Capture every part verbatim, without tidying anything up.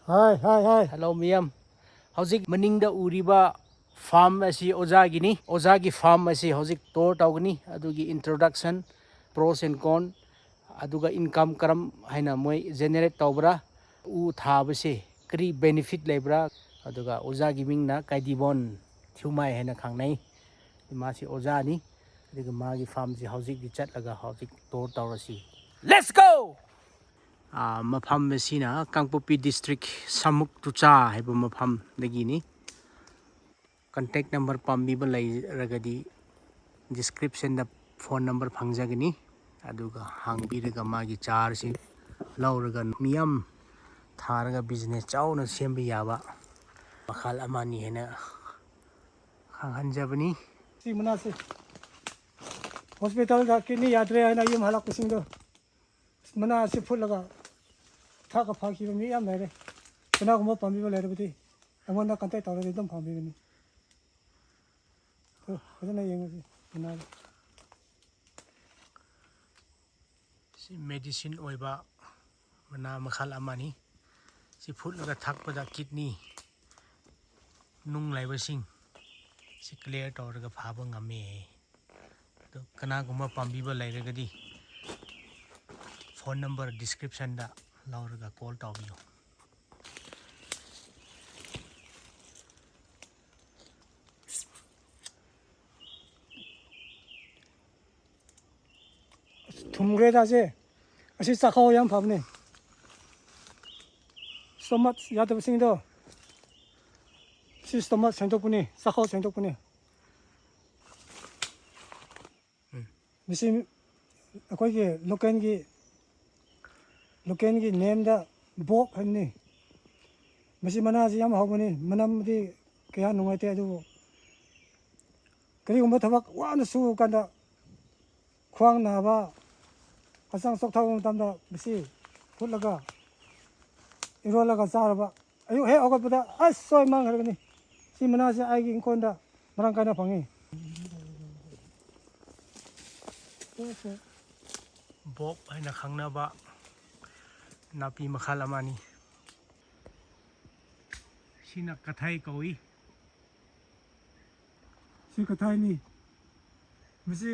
ꯍꯥꯏ, ꯍꯥꯏ, ꯍꯥꯏ꯫ Hello ꯃꯤꯌꯥꯝ, ꯍꯧꯖꯤꯛ ꯃꯅꯤꯡꯗ ꯎꯔꯤꯕ ꯐꯥꯔꯝ ꯑꯁꯤ ꯑꯣꯖꯥꯒꯤꯅꯤ꯫ ꯑꯣꯖꯥꯒꯤ ꯐꯥꯔꯝ ꯑꯁꯤ ꯍꯧꯖꯤꯛ ꯇꯣꯔ ꯇꯧꯒꯅꯤ꯫ ꯑꯗꯨꯒꯤ introduction, pros and con, ꯑꯗꯨꯒ income ꯀꯔꯝ ꯍꯥꯏꯅ ꯃꯣꯏ generate ꯇꯧꯕ꯭ꯔꯥ, ꯎ ꯊꯥꯕꯁꯦ ꯀꯔꯤ benefit ꯂꯩꯕ꯭ꯔꯥ, ꯑꯗꯨꯒ ꯑꯣꯖꯥꯒꯤ ꯃꯤꯡꯅ ꯀꯥꯏꯗꯤꯕꯣꯟ ꯊꯤꯌꯨꯃꯥꯏ ꯍꯥꯏꯅ ꯈꯪꯅꯩ꯫ ꯃꯥꯁꯤ ꯑꯣꯖꯥꯅꯤ꯫ ꯑꯗꯨꯒ ꯃꯥꯒꯤ ꯐꯥꯔꯝꯁꯤ ꯍꯧꯖꯤꯛꯇꯤ ꯆꯠꯂꯒ ꯍꯧꯖꯤꯛ ꯇꯣꯔ ꯇꯧꯔꯁꯤ꯫ Let's go! ꯑꯥ, ꯃꯐꯝ ꯑꯁꯤꯅ ꯀꯥꯡꯄꯣꯛꯄꯤ district, ꯁꯃꯨꯛ ꯇꯨꯆꯥ ꯍꯥꯏꯕ ꯃꯐꯝꯗꯒꯤꯅꯤ꯫ Contact number ꯄꯥꯝꯕꯤꯕ ꯂꯩꯔꯒꯗꯤ descriptionꯗ phone number ꯐꯪꯖꯒꯅꯤ꯫ ꯑꯗꯨꯒ ꯍꯥꯡꯕꯤꯔꯒ ꯃꯥꯒꯤ ꯆꯥꯔꯁꯤ ꯂꯧꯔꯒ ꯃꯤꯌꯥꯝ ꯊꯥꯔꯒ business ꯆꯥꯎꯅ ꯁꯦꯝꯕ ꯌꯥꯕ ꯃꯈꯜ ꯑꯃꯅꯤ ꯍꯥꯏꯅ ꯈꯪꯍꯟꯖꯕꯅꯤ꯫ ꯁꯤ ꯃꯅꯥꯁꯦ ꯍꯣꯁꯄꯤꯇꯥꯜꯗ ꯀꯤꯗꯅꯤ ꯌꯥꯗ꯭ꯔꯦ ꯍꯥꯏꯅ ꯌꯨꯝ ꯍꯜꯂꯛꯄꯁꯤꯡꯗꯣ, ꯃꯅꯥ ꯑꯁꯤ ꯐꯨꯠꯂꯒ ꯊꯛꯑꯒ ꯐꯈꯤꯕ ꯃꯤ ꯌꯥꯝ ꯂꯩꯔꯦ꯫ ꯀꯅꯥꯒꯨꯝꯕ ꯄꯥꯝꯕꯤꯕ ꯂꯩꯔꯕꯗꯤ ꯑꯩꯉꯣꯟꯗ contact ꯇꯧꯔꯗꯤ ꯑꯗꯨꯝ ꯐꯪꯕꯤꯒꯅꯤ꯫ ꯑꯗꯨ ꯐꯖꯅ ꯌꯦꯡꯉꯁꯤ ꯃꯅꯥꯗꯣ꯫ ꯁꯤ medicine ꯑꯣꯏꯕ ꯃꯅꯥ ꯃꯈꯜ ꯑꯃꯅꯤ꯫ ꯁꯤ ꯐꯨꯠꯂꯒ ꯊꯛꯄꯗ kidney ꯅꯨꯡ ꯂꯩꯕꯁꯤꯡ ꯁꯤ clear ꯇꯧꯔꯒ ꯐꯥꯕ ꯉꯝꯃꯦ꯫ ꯑꯗꯨ ꯀꯅꯥꯒꯨꯝꯕ ꯄꯥꯝꯕꯤꯕ ꯂꯩꯔꯒꯗꯤ phone number descriptionꯗ ꯂꯧꯔꯒ call ꯇꯧꯕꯤꯌꯨ꯫ ꯑꯁ, ꯊꯨꯝꯈ꯭ꯔꯦꯗ ꯑꯁꯤ꯫ ꯑꯁꯤ ꯆꯥꯛꯈꯥꯎ ꯌꯥꯝ ꯐꯕꯅꯦ꯫ Stomach ꯌꯥꯗꯕꯁꯤꯡꯗꯣ ꯁꯤ stomach ꯁꯦꯡꯗꯣꯛꯄꯅꯤ, ꯆꯥꯛꯈꯥꯎ ꯁꯦꯡꯗꯣꯛꯄꯅꯤ꯫ ꯎꯝ꯫ ꯃꯁꯤ ꯑꯩꯈꯣꯏꯒꯤ localꯒꯤ, localꯒꯤ nameꯗ ꯕꯣꯛ ꯍꯥꯏꯕꯅꯤ꯫ ꯃꯁꯤ ꯃꯅꯥꯁꯤ ꯌꯥꯝ ꯍꯥꯎꯕꯅꯤ, ꯃꯅꯝꯗꯤ ꯀꯌꯥ ꯅꯨꯡꯉꯥꯏꯇꯦ, ꯑꯗꯨꯕꯨ ꯀꯔꯤꯒꯨꯝꯕ ꯊꯕꯛ ꯋꯥꯅ ꯁꯨꯕ ꯀꯥꯟꯗ ꯈ꯭ꯋꯥꯡ ꯅꯥꯕ, ꯍꯛꯆꯥꯡ ꯆꯣꯛꯊꯕ ꯃꯇꯝꯗ ꯃꯁꯤ ꯐꯨꯠꯂꯒ, ꯏꯔꯣꯜꯂꯒ ꯆꯥꯔꯕ, ꯑꯌꯨꯛ ꯍꯦꯛ ꯍꯧꯒꯠꯄꯗ ꯑꯁ ꯁꯣꯏ ꯃꯥꯡꯈ꯭ꯔꯒꯅꯤ꯫ ꯁꯤ ꯃꯅꯥꯁꯦ ꯑꯩꯒꯤ ꯏꯪꯈꯣꯜꯗ ꯃꯔꯥꯡ ꯀꯥꯏꯅ ꯐꯪꯉꯤ꯫ ꯕꯣꯛ ꯍꯥꯏꯅ ꯈꯪꯅꯕ ꯅꯥꯄꯤ ꯃꯈꯜ ꯑꯃꯅꯤ꯫ ꯁꯤꯅ ꯀꯊꯥꯏ ꯀꯧꯏ꯫ ꯁꯤ ꯀꯊꯥꯏꯅꯤ꯫ ꯃꯁꯤ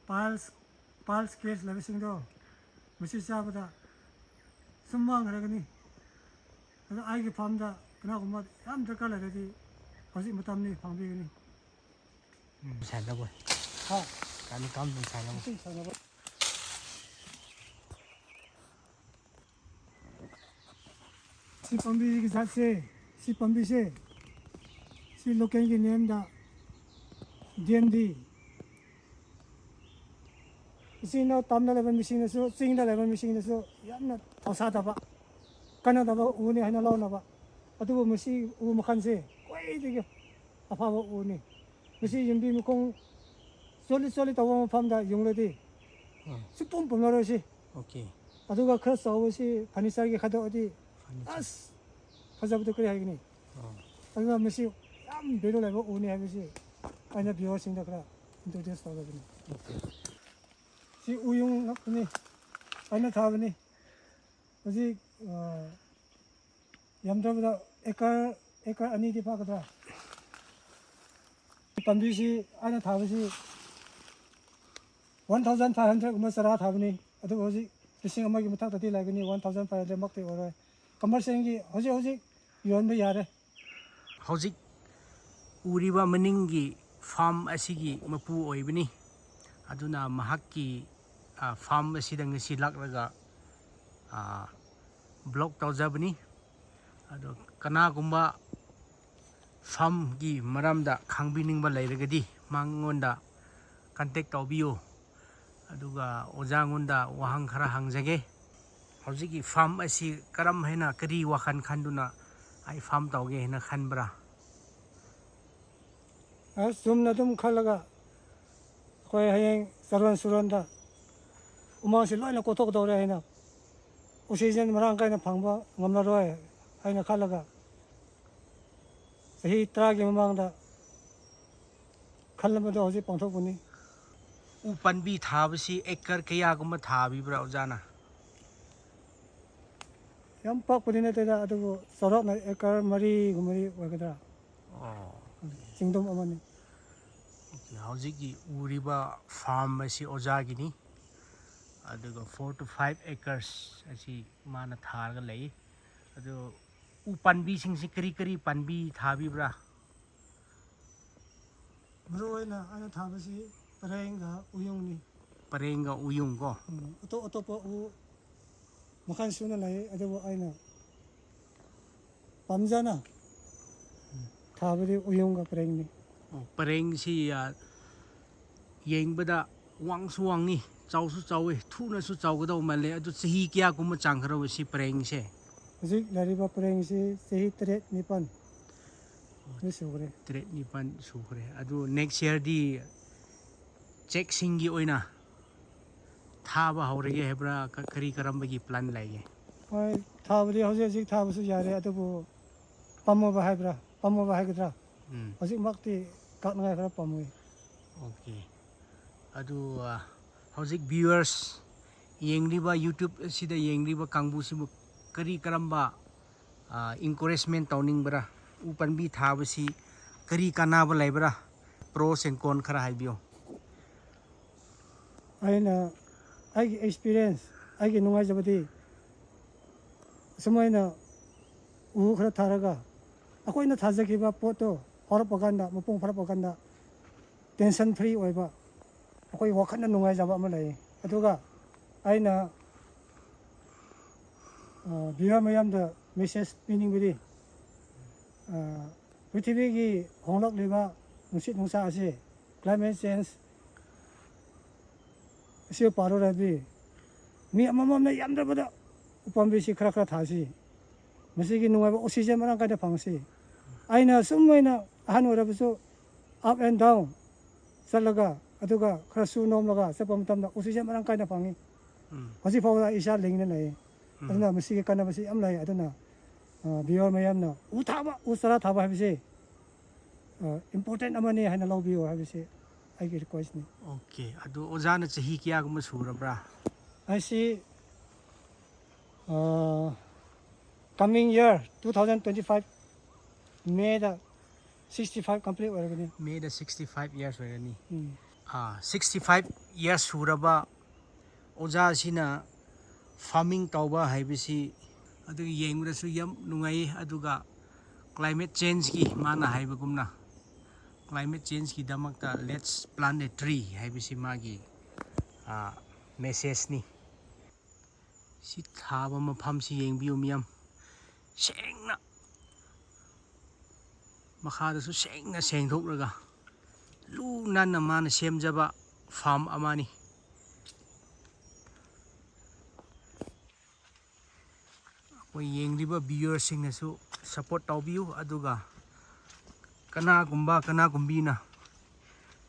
piles, piles case ꯂꯩꯕꯁꯤꯡꯗꯣ, ꯃꯁꯤ ꯆꯥꯕꯗ ꯁꯨꯝ ꯃꯥꯡꯈ꯭ꯔꯒꯅꯤ꯫ ꯑꯗꯣ ꯑꯩꯒꯤ farmꯗ ꯀꯅꯥꯒꯨꯝꯕ ꯌꯥꯝ ꯗꯔꯀꯥꯔ ꯂꯩꯔꯗꯤ ꯍꯧꯖꯤꯛ ꯃꯇꯝꯅꯤ, ꯐꯪꯕꯤꯒꯅꯤ꯫ ꯎꯝ, ꯁꯥꯟꯅꯕ꯫ ꯍꯥ? ꯀꯥꯟ ꯀꯥꯝ ꯁꯥꯟꯅꯕ꯫ ꯁꯤ ꯁꯥꯟꯅꯕ꯫ ꯁꯤ ꯄꯥꯝꯕꯤꯒꯤ ꯖꯥꯠꯁꯦ, ꯁꯤ ꯄꯥꯝꯕꯤꯁꯦ, ꯁꯤ localꯒꯤ nameꯗ D N D, ꯏꯆꯤꯟ ꯏꯅꯥꯎ ꯇꯝꯗ ꯂꯩꯕ ꯃꯤꯁꯤꯡꯅꯁꯨ, ꯆꯤꯡꯗ ꯂꯩꯕ ꯃꯤꯁꯤꯡꯅꯁꯨ ꯌꯥꯝꯅ ꯊꯧꯁꯥꯗꯕ, ꯀꯥꯟꯅꯗꯕ ꯎꯅꯤ ꯍꯥꯏꯅ ꯂꯧꯅꯕ꯫ ꯑꯗꯨꯕꯨ ꯃꯁꯤ ꯎ ꯃꯈꯜꯁꯦ ꯈ꯭ꯋꯥꯏꯗꯒꯤ ꯑꯐꯕ ꯎꯅꯤ꯫ ꯃꯁꯤ ꯌꯨꯝꯕꯤ ꯃꯈꯣꯡ ꯆꯣꯠꯂꯤ ꯆꯣꯠꯂꯤ ꯇꯧꯕ ꯃꯐꯝꯗ ꯌꯨꯡꯂꯗꯤ ꯑꯥ꯫ ꯁꯨꯄꯨꯝ ꯄꯨꯝꯂꯔꯣꯏ ꯁꯤ꯫ Okay꯫ ꯑꯗꯨꯒ ꯈꯔ ꯆꯥꯎꯕꯁꯤ furnitureꯒꯤ ꯈꯥꯏꯗꯣꯛꯑꯗꯤ furniture꯫ ꯑꯁ, ꯐꯖꯕꯗꯨ ꯀꯔꯤ ꯍꯥꯏꯒꯅꯤ? ꯑꯥ꯫ ꯑꯗꯨꯅ ꯃꯁꯤ ꯌꯥꯝ value ꯂꯩꯕ ꯎꯅꯤ ꯍꯥꯏꯕꯁꯤ ꯑꯩꯅ viewerꯁꯤꯡꯗ ꯈꯔ introduce ꯇꯧꯖꯕꯅꯤ꯫ Okay꯫ ꯁꯤ ꯎꯌꯨꯡ ꯉꯥꯛꯇꯅꯤ꯫ ꯑꯩꯅ ꯊꯥꯕꯅꯤ꯫ ꯍꯧꯖꯤꯛ, ꯑ, ꯌꯥꯝꯗ꯭ꯔꯕꯗ acre, acre ꯑꯅꯤꯗꯤ ꯐꯥꯒꯗ꯭ꯔꯥ? ꯄꯥꯝꯕꯤꯁꯤ ꯑꯩꯅ ꯊꯥꯕꯁꯤ one thousand five hundredꯒꯨꯝꯕ ꯆꯔꯥ ꯊꯥꯕꯅꯤ꯫ ꯑꯗꯨꯕꯨ ꯍꯧꯖꯤꯛ ꯂꯤꯁꯤꯡ ꯑꯃꯒꯤ ꯃꯊꯛꯇꯗꯤ ꯂꯩꯒꯅꯤ, one thousand five hundred ꯃꯛꯇꯤ ꯑꯣꯏꯔꯣꯏ꯫ Commercialꯒꯤ ꯍꯧꯖꯤꯛ ꯍꯧꯖꯤꯛ ꯌꯣꯟꯕ ꯌꯥꯔꯦ꯫ ꯍꯧꯖꯤꯛ ꯎꯔꯤꯕ ꯃꯅꯤꯡꯒꯤ farm ꯑꯁꯤꯒꯤ ꯃꯄꯨ ꯑꯣꯏꯕꯅꯤ꯫ ꯑꯗꯨꯅ ꯃꯍꯥꯛꯀꯤ, ꯑ, farm ꯑꯁꯤꯗ ꯉꯁꯤ ꯂꯥꯛꯂꯒ, ꯑ, vlog ꯇꯧꯖꯕꯅꯤ꯫ ꯑꯗꯣ ꯀꯅꯥꯒꯨꯝꯕ farmꯒꯤ ꯃꯔꯝꯗ ꯈꯪꯕꯤꯅꯤꯡꯕ ꯂꯩꯔꯒꯗꯤ ꯃꯉꯣꯟꯗ contact ꯇꯧꯕꯤꯌꯨ꯫ ꯑꯗꯨꯒ ꯑꯣꯖꯥꯉꯣꯟꯗ ꯋꯥꯍꯪ ꯈꯔ ꯍꯪꯖꯒꯦ꯫ ꯍꯧꯖꯤꯛꯀꯤ farm ꯑꯁꯤ ꯀꯔꯝ ꯍꯥꯏꯅ, ꯀꯔꯤ ꯋꯥꯈꯜ ꯈꯟꯗꯨꯅ ꯑꯩ farm ꯇꯧꯒꯦ ꯍꯥꯏꯅ ꯈꯟꯕ꯭ꯔꯥ? ꯑꯁ, ꯆꯨꯝꯅ ꯑꯗꯨꯝ ꯈꯜꯂꯒ, ꯑꯩꯈꯣꯏ ꯍꯌꯦꯡ ꯆꯔꯣꯟ ꯁꯨꯔꯣꯟꯗ ꯎꯃꯪꯁꯤ ꯂꯣꯏꯅ ꯀꯣꯛꯊꯣꯛꯀꯗꯧꯔꯦ ꯍꯥꯏꯅ, oxygen ꯃꯔꯥꯡ ꯀꯥꯏꯅ ꯐꯪꯕ ꯉꯝꯂꯔꯣꯏ ꯍꯥꯏꯅ ꯈꯜꯂꯒ, ꯆꯍꯤ ꯇꯔꯥꯒꯤ ꯃꯃꯥꯡꯗ ꯈꯜꯂꯝꯕꯗꯣ ꯍꯧꯖꯤꯛ ꯄꯥꯡꯊꯣꯛꯄꯅꯤ꯫ ꯎ ꯄꯥꯝꯕꯤ ꯊꯥꯕꯁꯤ acre ꯀꯌꯥꯒꯨꯝꯕ ꯊꯥꯕꯤꯕ꯭ꯔꯥ ꯑꯣꯖꯥꯅ? ꯌꯥꯝ ꯄꯥꯛꯄꯗꯤ ꯅꯠꯇꯦꯗ, ꯑꯗꯨꯕꯨ ꯆꯥꯎꯔꯥꯛꯅ ꯑꯦꯀꯔ ꯃꯔꯤꯒꯨꯝꯕꯗꯤ ꯑꯣꯏꯒꯗ꯭ꯔꯥ꯫ ꯑꯣ꯫ ꯆꯤꯡꯗꯨꯝ ꯑꯃꯅꯤ꯫ Okay, ꯍꯧꯖꯤꯛꯀꯤ ꯎꯔꯤꯕ farm ꯑꯁꯤ ꯑꯣꯖꯥꯒꯤꯅꯤ꯫ ꯑꯗꯨꯒ four to five acres ꯑꯁꯤ ꯃꯥꯅ ꯊꯥꯔꯒ ꯂꯩ꯫ ꯑꯗꯨ ꯎ ꯄꯥꯝꯕꯤꯁꯤꯡꯁꯤ ꯀꯔꯤ ꯀꯔꯤ ꯄꯥꯝꯕꯤ ꯊꯥꯕꯤꯕ꯭ꯔꯥ? ꯃꯔꯨ ꯑꯣꯏꯅ ꯑꯩꯅ ꯊꯥꯕꯁꯤ ꯄꯔꯦꯡꯒ ꯎꯌꯨꯡꯅꯤ꯫ ꯄꯔꯦꯡꯒ ꯎꯌꯨꯡ ꯀꯣ? ꯎꯝ, ꯑꯇꯣꯞ ꯑꯇꯣꯞꯄ ꯎ ꯃꯈꯜ ꯁꯨꯅ ꯂꯩ, ꯑꯗꯨꯕꯨ ꯑꯩꯅ ꯄꯥꯝꯖꯅ ꯊꯥꯕꯗꯤ ꯎꯌꯨꯡꯒ ꯄꯔꯦꯡꯅꯤ꯫ ꯑꯣ, ꯄꯔꯦꯡꯁꯤ, ꯑ, ꯌꯦꯡꯕꯗ ꯋꯥꯡꯁꯨ ꯋꯥꯡꯉꯤ, ꯆꯥꯎꯁꯨ ꯆꯥꯎꯋꯤ, ꯊꯨꯅꯁꯨ ꯆꯥꯎꯒꯗꯧ ꯃꯥꯜꯂꯦ꯫ ꯑꯗꯨ ꯆꯍꯤ ꯀꯌꯥꯒꯨꯝꯕ ꯆꯥꯡꯈ꯭ꯔꯕ ꯁꯤ ꯄꯔꯦꯡꯁꯦ? ꯍꯧꯖꯤꯛ ꯂꯩꯔꯤꯕ ꯄꯔꯦꯡꯁꯤ ꯆꯍꯤ ꯇꯔꯦꯠ ꯅꯤꯄꯥꯜ ꯁꯤ ꯁꯨꯈ꯭ꯔꯦ꯫ ꯇꯔꯦꯠ ꯅꯤꯄꯥꯜ ꯁꯨꯈ꯭ꯔꯦ꯫ ꯑꯗꯨ next yearꯗꯤ ꯆꯦꯛꯁꯤꯡꯒꯤ ꯑꯣꯏꯅ ꯊꯥꯕ ꯍꯧꯔꯒꯦ ꯍꯥꯏꯕ꯭ꯔꯥ? ꯀ-, ꯀꯔꯤ ꯀꯔꯝꯕꯒꯤ plan ꯂꯩꯒꯦ? ꯍꯣꯏ, ꯊꯥꯕꯗꯤ ꯍꯧꯖꯤꯛ ꯍꯧꯖꯤꯛ ꯊꯥꯕꯁꯨ ꯌꯥꯔꯦ, ꯑꯗꯨꯕꯨ ꯄꯥꯝꯃꯨꯕ ꯍꯥꯏꯕ꯭ꯔꯥ, ꯄꯥꯝꯃꯨꯕ ꯍꯥꯏꯒꯗ꯭ꯔꯥ, ꯎꯝ꯫ ꯍꯧꯖꯤꯛꯃꯛꯇꯤ ꯀꯛꯅꯉꯥꯏ ꯈꯔ ꯄꯥꯝꯃꯨꯏ꯫ Okay꯫ ꯑꯗꯨ, ꯑ, ꯍꯧꯖꯤꯛ viewers ꯌꯦꯡꯂꯤꯕ, YouTube ꯑꯁꯤꯗ ꯌꯦꯡꯂꯤꯕ ꯀꯥꯡꯕꯨꯁꯤꯕꯨ ꯀꯔꯤ ꯀꯔꯝꯕ, ꯑ, encouragement ꯇꯧꯅꯤꯡꯕ꯭ꯔꯥ? ꯎ ꯄꯥꯝꯕꯤ ꯊꯥꯕꯁꯤ ꯀꯔꯤ ꯀꯥꯟꯅꯕ ꯂꯩꯕ꯭ꯔꯥ? Pros and con ꯈꯔ ꯍꯥꯏꯕꯤꯌꯣ꯫ ꯑꯩꯅ, ꯑꯩꯒꯤ experience, ꯑꯩꯒꯤ ꯅꯨꯡꯉꯥꯏꯖꯕꯗꯤ ꯑꯁꯨꯃꯥꯏꯅ ꯎ ꯈꯔ ꯊꯥꯔꯒ ꯑꯩꯈꯣꯏꯅ ꯊꯥꯖꯈꯤꯕ ꯄꯣꯠꯇꯣ ꯍꯧꯔꯛꯄ ꯀꯥꯟꯗ, ꯃꯄꯨꯡ ꯐꯥꯔꯛꯄ ꯀꯥꯟꯗ tension free ꯑꯣꯏꯕ, ꯑꯩꯈꯣꯏ ꯋꯥꯈꯜꯅ ꯅꯨꯡꯉꯥꯏꯖꯕ ꯑꯃ ꯂꯩ꯫ ꯑꯗꯨꯒ ꯑꯩꯅ, ꯑ, viewer ꯃꯌꯥꯝꯗ message ꯄꯤꯅꯤꯡꯕꯗꯤ, ꯑ, ꯄ꯭ꯔꯤꯊꯤꯕꯤꯒꯤ ꯍꯣꯡꯂꯛꯂꯤꯕ ꯅꯨꯡꯁꯤꯠ ꯅꯨꯡꯁꯥ ꯑꯁꯤ, climate change ꯑꯁꯤ ꯄꯥꯔꯨꯔꯗꯤ, ꯃꯤ ꯑꯃꯃꯝꯅ ꯌꯥꯝꯗ꯭ꯔꯕꯗ ꯎꯄꯥꯝꯕꯤꯁꯤ ꯈꯔ ꯈꯔ ꯊꯥꯁꯤ꯫ ꯃꯁꯤꯒꯤ ꯅꯨꯡꯉꯥꯏꯕ oxygen ꯃꯔꯥꯡ ꯀꯥꯏꯅ ꯐꯪꯁꯤ꯫ ꯑꯩꯅ ꯁꯨꯝ ꯑꯣꯏꯅ ꯑꯍꯟ ꯑꯣꯏꯔꯕꯁꯨ up and down ꯆꯠꯂꯒ, ꯑꯗꯨꯒ ꯈꯔ ꯁꯨ ꯅꯣꯝꯂꯒ ꯆꯠꯄ ꯃꯇꯝꯗ oxygen ꯃꯔꯥꯡ ꯀꯥꯏꯅ ꯐꯪꯉꯤ꯫ ꯎꯝ꯫ ꯍꯧꯖꯤꯛ ꯐꯥꯎꯕꯗ ꯑꯩ ꯏꯁꯥ ꯂꯤꯡꯅ ꯂꯩ꯫ ꯎꯝ꯫ ꯑꯗꯨꯅ ꯃꯁꯤꯒꯤ ꯀꯥꯟꯅꯕꯁꯤ ꯌꯥꯝ ꯂꯩ꯫ ꯑꯗꯨꯅ, ꯑ, viewer ꯃꯌꯥꯝꯅ ꯎ ꯊꯥꯕ, ꯎ ꯆꯥꯔꯥ ꯊꯥꯕ ꯍꯥꯏꯕꯁꯤ, ꯑ, important ꯑꯃꯅꯤ ꯍꯥꯏꯅ ꯂꯧꯕꯤꯌꯨ ꯍꯥꯏꯕꯁꯤ ꯑꯩꯒꯤ requestꯅꯤ꯫ Okay꯫ ꯑꯗꯨ ꯑꯣꯖꯥꯅ ꯆꯍꯤ ꯀꯌꯥꯒꯨꯝꯕ ꯁꯨꯔꯕ꯭ꯔꯥ? ꯑꯩꯁꯤ, ꯑ, Coming year two thousand twenty five May ꯗ sixty five complete ꯑꯣꯏꯔꯒꯅꯤ꯫ May ꯗ sixty five years ꯑꯣꯏꯔꯅꯤ꯫ ꯎꯝ꯫ Sixty five years ꯁꯨꯔꯕ ꯑꯣꯖꯥꯁꯤꯅ farming ꯇꯧꯕ ꯍꯥꯏꯕꯁꯤ ꯑꯗꯨ ꯌꯦꯡꯕꯗꯁꯨ ꯌꯥꯝ ꯅꯨꯡꯉꯥꯏ꯫ ꯑꯗꯨꯒ climate changeꯀꯤ ꯃꯥꯅ ꯍꯥꯏꯕꯒꯨꯝꯅ climate changeꯀꯤꯗꯃꯛꯇ let's plant a tree ꯍꯥꯏꯕꯁꯤ ꯃꯥꯒꯤ messageꯅꯤ꯫ ꯁꯤ ꯊꯥꯕ ꯃꯐꯝꯁꯤ ꯌꯦꯡꯕꯤꯌꯨ ꯃꯤꯌꯥꯝ, ꯁꯦꯡꯅ ꯃꯈꯥꯗꯁꯨ ꯁꯦꯡꯅ ꯁꯦꯡꯗꯣꯛꯂꯒ ꯂꯨ ꯅꯥꯟꯅ ꯃꯥꯅ ꯁꯦꯝꯖꯕ farm ꯑꯃꯅꯤ꯫ ꯑꯩꯈꯣꯏ ꯌꯦꯡꯂꯤꯕ viewerꯁꯤꯡꯅꯁꯨ support ꯇꯧꯕꯤꯌꯨ꯫ ꯑꯗꯨꯒ ꯀꯅꯥꯒꯨꯝꯕ ꯀꯅꯥꯒꯨꯝꯕꯤꯅ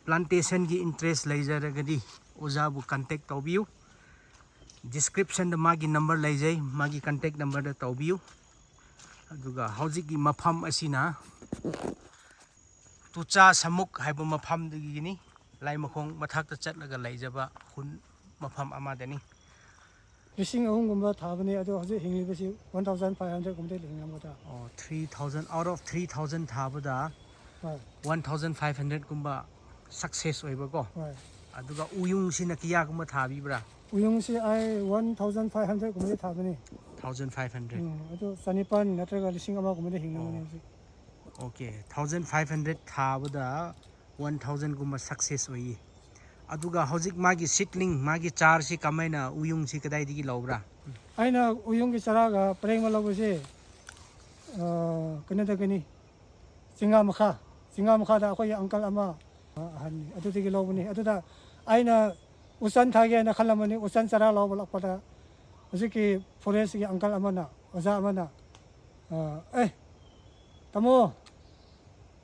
plantationꯒꯤ interest ꯂꯩꯖꯔꯒꯗꯤ ꯑꯣꯖꯥꯕꯨ contact ꯇꯧꯕꯤꯌꯨ꯫ Descriptionꯗ ꯃꯥꯒꯤ number ꯂꯩꯖꯩ, ꯃꯥꯒꯤ contact numberꯗ ꯇꯧꯕꯤꯌꯨ꯫ ꯑꯗꯨꯒ ꯍꯧꯖꯤꯛꯀꯤ ꯃꯐꯝ ꯑꯁꯤꯅ ꯇꯨꯆꯥ ꯁꯃꯨꯛ ꯍꯥꯏꯕ ꯃꯐꯝꯗꯒꯤꯅꯤ꯫ ꯂꯥꯏꯃꯈꯣꯡ ꯃꯊꯛꯇ ꯆꯠꯂꯒ ꯂꯩꯖꯕ ꯈꯨꯟ ꯃꯐꯝ ꯑꯃꯗꯅꯤ꯫ ꯂꯤꯁꯤꯡ ꯑꯍꯨꯝꯒꯨꯝꯕ ꯊꯥꯕꯅꯤ, ꯑꯗꯣ ꯍꯧꯖꯤꯛ ꯍꯤꯡꯂꯤꯕꯁꯤ one thousand five hundredꯒꯨꯝꯕꯗꯤ ꯍꯤꯡꯂꯝꯒꯗ꯭ꯔꯥ? ꯑꯣ, three thousand, out of three thousand ꯊꯥꯕꯗ ꯍꯣꯏ꯫ One thousand five hundredꯀꯨꯝꯕ success ꯑꯣꯏꯕꯀꯣ꯫ ꯍꯣꯏ꯫ ꯑꯗꯨꯒ ꯎꯌꯨꯡꯁꯤꯅ ꯀꯌꯥꯒꯨꯝꯕ ꯊꯥꯕꯤꯕ꯭ꯔꯥ? ꯎꯌꯨꯡꯁꯤ ꯑꯩ one thousand five hundredꯀꯨꯝꯕꯗꯤ ꯊꯥꯕꯅꯤ꯫ Thousand five hundred꯫ ꯎꯝ, ꯑꯗꯨ ꯆꯅꯤꯄꯥꯟ ꯅꯠꯇ꯭ꯔꯒ ꯂꯤꯁꯤꯡ ꯑꯃꯒꯨꯝꯕꯗꯤ ꯍꯤꯡꯂꯝꯒꯅꯤ ꯑꯣ꯫ ꯍꯧꯖꯤꯛ꯫ Okay, thousand five hundred ꯊꯥꯕꯗ one thousandꯒꯨꯝꯕ success ꯑꯣꯏꯌꯦ꯫ ꯑꯗꯨꯒ ꯍꯧꯖꯤꯛ ꯃꯥꯒꯤ seedling, ꯃꯥꯒꯤ ꯆꯥꯔꯁꯤ ꯀꯃꯥꯏꯅ, ꯎꯌꯨꯡꯁꯤ ꯀꯗꯥꯏꯗꯒꯤ ꯂꯧꯕ꯭ꯔꯥ? ꯑꯩꯅ ꯎꯌꯨꯡꯒꯤ ꯆꯥꯔꯥꯒ ꯄꯔꯦꯡꯕ ꯂꯧꯕꯁꯦ, ꯑ, ꯀꯩꯅꯣꯗꯒꯤꯅꯤ, ꯆꯤꯡꯉꯥ ꯃꯈꯥ, ꯆꯤꯡꯉꯥ ꯃꯈꯥꯗ ꯑꯩꯈꯣꯏꯒꯤ uncle ꯑꯃ, ꯑ, ꯑꯍꯟꯅꯤ, ꯑꯗꯨꯗꯒꯤ ꯂꯧꯕꯅꯤ꯫ ꯑꯗꯨꯗ ꯑꯩꯅ ꯎꯆꯥꯟ ꯊꯥꯒꯦ ꯍꯥꯏꯅ ꯈꯜꯂꯝꯕꯅꯤ꯫ ꯎꯆꯥꯟ ꯆꯥꯔꯥ ꯂꯧꯕ ꯂꯥꯛꯄꯗ ꯍꯧꯖꯤꯛꯀꯤ forestꯀꯤ uncle ꯑꯃꯅ, ꯑꯣꯖꯥ ꯑꯃꯅ, ꯑ, "ꯑꯦ, ꯇꯥꯃꯣ,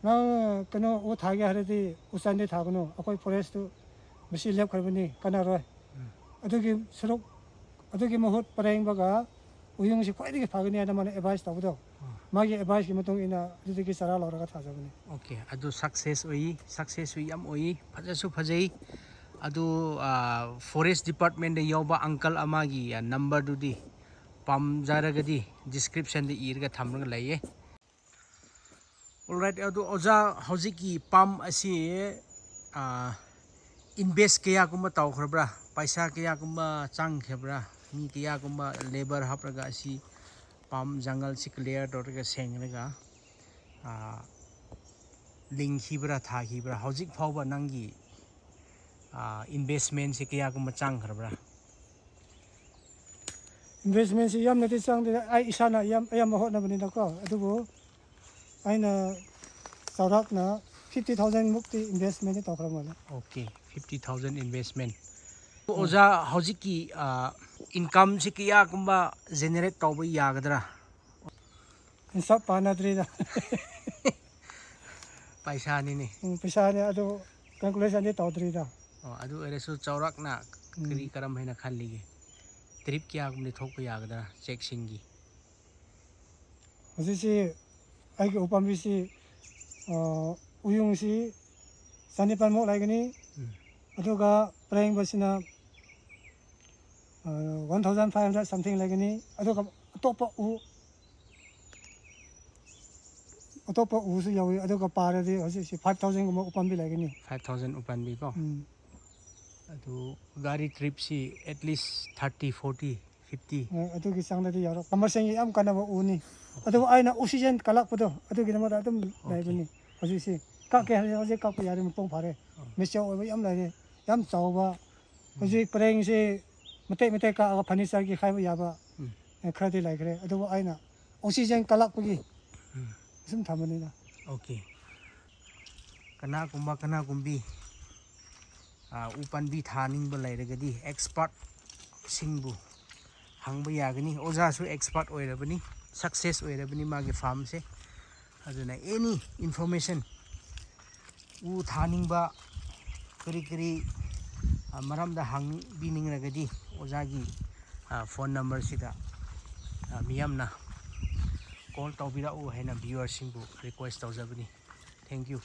ꯅꯪ ꯀꯩꯅꯣ ꯎ ꯊꯥꯒꯦ ꯍꯥꯏꯔꯗꯤ ꯎꯆꯥꯟꯗꯤ ꯊꯥꯒꯅꯨ, ꯑꯩꯈꯣꯏ forestꯇꯨ ꯃꯁꯤ ꯂꯦꯞꯈ꯭ꯔꯕꯅꯤ, ꯀꯥꯟꯅꯔꯣꯏ꯫ ꯎꯝ꯫ ꯑꯗꯨꯒꯤ ꯁꯔꯨꯛ, ꯑꯗꯨꯒꯤ ꯃꯍꯨꯠ ꯄꯔꯦꯡꯕꯒ ꯎꯌꯨꯡꯁꯤ ꯈ꯭ꯋꯥꯏꯗꯒꯤ ꯐꯒꯅꯤ" ꯍꯥꯏꯅ ꯃꯥꯅ advice ꯇꯧꯕꯗꯣ, ꯑꯥ꯫ ꯃꯥꯒꯤ adviceꯀꯤ ꯃꯇꯨꯡ ꯏꯟꯅ ꯑꯗꯨꯗꯒꯤ ꯆꯥꯔꯥ ꯂꯧꯔꯒ ꯊꯥꯖꯕꯅꯤ꯫ Okay, ꯑꯗꯨ success ꯑꯣꯏ, successꯁꯨ ꯌꯥꯝ ꯑꯣꯏ, ꯐꯖꯁꯨ ꯐꯖꯩ꯫ ꯑꯗꯨ, ꯑ, forest departmentꯇ ꯌꯥꯎꯕ uncle ꯑꯃꯒꯤ, ꯑ, numberꯗꯨꯗꯤ ꯄꯥꯝꯖꯔꯒꯗꯤ description ꯗ ꯏꯔꯒ ꯊꯝꯂꯒ ꯂꯩꯌꯦ꯫ Alright, ꯑꯗꯨ ꯑꯣꯖꯥ, ꯍꯧꯖꯤꯛꯀꯤ ꯄꯥꯝ ꯑꯁꯤ invest ꯀꯌꯥꯒꯨꯝꯕ ꯇꯧꯈ꯭ꯔꯕ꯭ꯔꯥ? ꯄꯩꯁꯥ ꯀꯌꯥꯒꯨꯝꯕ ꯆꯪꯈ꯭ꯔꯕ꯭ꯔꯥ? ꯃꯤ ꯀꯌꯥꯒꯨꯝꯕ labour ꯍꯥꯞꯂꯒ ꯑꯁꯤ ꯄꯥꯝ ꯖꯪꯒꯜꯁꯤ clear ꯇꯧꯔꯒ ꯁꯦꯡꯂꯒ ꯂꯤꯡꯈꯤꯕ꯭ꯔꯥ, ꯊꯥꯈꯤꯕ꯭ꯔꯥ? ꯍꯧꯖꯤꯛ ꯐꯥꯎꯕ ꯅꯪꯒꯤ investment ꯁꯤ ꯀꯌꯥꯒꯨꯝꯕ ꯆꯪꯈ꯭ꯔꯕ꯭ꯔꯥ? Investment ꯁꯤ ꯌꯥꯝꯅꯗꯤ ꯆꯪꯗꯦ, ꯑꯩ ꯏꯁꯥꯅ ꯌꯥꯝ ꯑꯌꯥꯝꯕ ꯍꯣꯠꯅꯕꯅꯤꯅꯀꯣ꯫ ꯑꯗꯨꯕꯨ ꯑꯩꯅ ꯆꯥꯎꯔꯥꯛꯅ fifty thousand ꯃꯨꯛꯇꯤ investment ꯇꯤ ꯇꯧꯈ꯭ꯔ ꯃꯥꯜꯂꯦ꯫ Okay, fifty thousand investment. ꯑꯣꯖꯥ, ꯍꯧꯖꯤꯛꯀꯤ income ꯁꯤ ꯀꯌꯥꯒꯨꯝꯕ generate ꯇꯧꯕ ꯌꯥꯒꯗ꯭ꯔꯥ? ꯍꯤꯁꯥꯞ ꯄꯥꯅꯗ꯭ꯔꯤꯗ꯫ ꯄꯩꯁꯥꯅꯤꯅꯦ꯫ ꯎꯝ, ꯄꯩꯁꯥꯅꯦ, ꯑꯗꯨ calculation ꯗꯤ ꯇꯧꯗ꯭ꯔꯤꯗ꯫ ꯑꯣ, ꯑꯗꯨ ꯑꯣꯏꯔꯁꯨ ꯆꯥꯎꯔꯥꯛꯅ ꯀꯔꯤ ꯀꯔꯝ ꯍꯥꯏꯅ ꯈꯜꯂꯤꯒꯦ? Trip ꯀꯌꯥꯒꯨꯝꯕꯗꯤ ꯊꯣꯛꯄ ꯌꯥꯒꯗ꯭ꯔꯥ ꯆꯦꯛꯁꯤꯡꯒꯤ? ꯍꯧꯖꯤꯛꯁꯤ ꯑꯩꯒꯤ ꯎꯄꯥꯝꯕꯤꯁꯤ, ꯑ, ꯎꯌꯨꯡꯁꯤ ꯆꯅꯤꯄꯥꯟꯃꯨꯛ ꯂꯩꯒꯅꯤ꯫ ꯎꯝ꯫ ꯑꯗꯨꯒ ꯄꯔꯦꯡꯕꯁꯤꯅ, ꯑ, one thousand five hundred something ꯂꯩꯒꯅꯤ꯫ ꯑꯗꯨꯒ ꯑꯇꯣꯞꯄ ꯎ, ꯑꯇꯣꯞꯄ ꯎꯁꯨ ꯌꯥꯎꯏ꯫ ꯑꯗꯨꯒ ꯄꯥꯔꯗꯤ ꯍꯧꯖꯤꯛꯁꯤ five thousand ꯒꯨꯝꯕ ꯎꯄꯥꯝꯕꯤ ꯂꯩꯒꯅꯤ꯫ Five thousand ꯎꯄꯥꯝꯕꯤꯀꯣ? ꯎꯝ꯫ ꯑꯗꯨ ꯒꯥꯔꯤ trip ꯁꯤ at least thirty, forty, fifty? ꯍꯣꯏ, ꯑꯗꯨꯒꯤ ꯆꯥꯡꯗꯗꯤ ꯌꯥꯎꯔꯣꯏ꯫ Farmer ꯁꯤꯡꯒꯤ ꯌꯥꯝ ꯀꯥꯟꯅꯕ ꯎꯅꯤ꯫ ꯑꯗꯨꯕꯨ ꯑꯩꯅ oxygen ꯀꯜꯂꯛꯄꯗꯣ ꯑꯗꯨꯒꯤꯗꯃꯛꯇ ꯑꯗꯨꯝ ꯂꯩꯕꯅꯤ꯫ ꯍꯧꯖꯤꯛꯁꯤ ꯀꯛꯀꯦ ꯍꯥꯏꯔꯗꯤ ꯍꯧꯖꯤꯛ ꯀꯛꯄ ꯌꯥꯔꯦ, ꯃꯄꯨꯡ ꯐꯥꯔꯦ꯫ Mature ꯑꯣꯏꯕ ꯌꯥꯝ ꯂꯩꯔꯦ, ꯌꯥꯝ ꯆꯥꯎꯕ꯫ ꯍꯧꯖꯤꯛ ꯄꯔꯦꯡꯁꯤ ꯃꯇꯦꯛ ꯃꯇꯦꯛ ꯀꯛꯑꯒ furniture ꯒꯤ ꯈꯥꯏꯕ ꯌꯥꯕ, ꯎꯝ꯫ ꯑꯦ, ꯈꯔꯗꯤ ꯂꯩꯈ꯭ꯔꯦ꯫ ꯑꯗꯨꯕꯨ ꯑꯩꯅ oxygen ꯀꯜꯂꯛꯄꯒꯤ ꯎꯝ꯫ ꯑꯁꯨꯝ ꯊꯝꯕꯅꯤꯗ꯫ Okay. ꯀꯅꯥꯒꯨꯝꯕ, ꯀꯅꯥꯒꯨꯝꯕꯤ, ꯑ, ꯎ ꯄꯥꯝꯕꯤ ꯊꯥꯅꯤꯡꯕ ꯂꯩꯔꯒꯗꯤ expert ꯁꯤꯡꯕꯨ ꯍꯪꯕ ꯌꯥꯒꯅꯤ꯫ ꯑꯣꯖꯥꯁꯨ expert ꯑꯣꯏꯔꯕꯅꯤ, success ꯑꯣꯏꯔꯕꯅꯤ ꯃꯥꯒꯤ farm ꯁꯦ꯫ ꯑꯗꯨꯅ any information, ꯎ ꯊꯥꯅꯤꯡꯕ, ꯀꯔꯤ ꯀꯔꯤ, ꯑ, ꯃꯔꯝꯗ ꯍꯪꯕꯤꯅꯤꯡꯂꯒꯗꯤ ꯑꯣꯖꯥꯒꯤ, ꯑ, phone number ꯁꯤꯗ, ꯑ, ꯃꯤꯌꯥꯝꯅ call ꯇꯧꯕꯤꯔꯛꯎ ꯍꯥꯏꯅ viewer ꯁꯤꯡꯕꯨ request ꯇꯧꯖꯕꯅꯤ꯫ Thank you.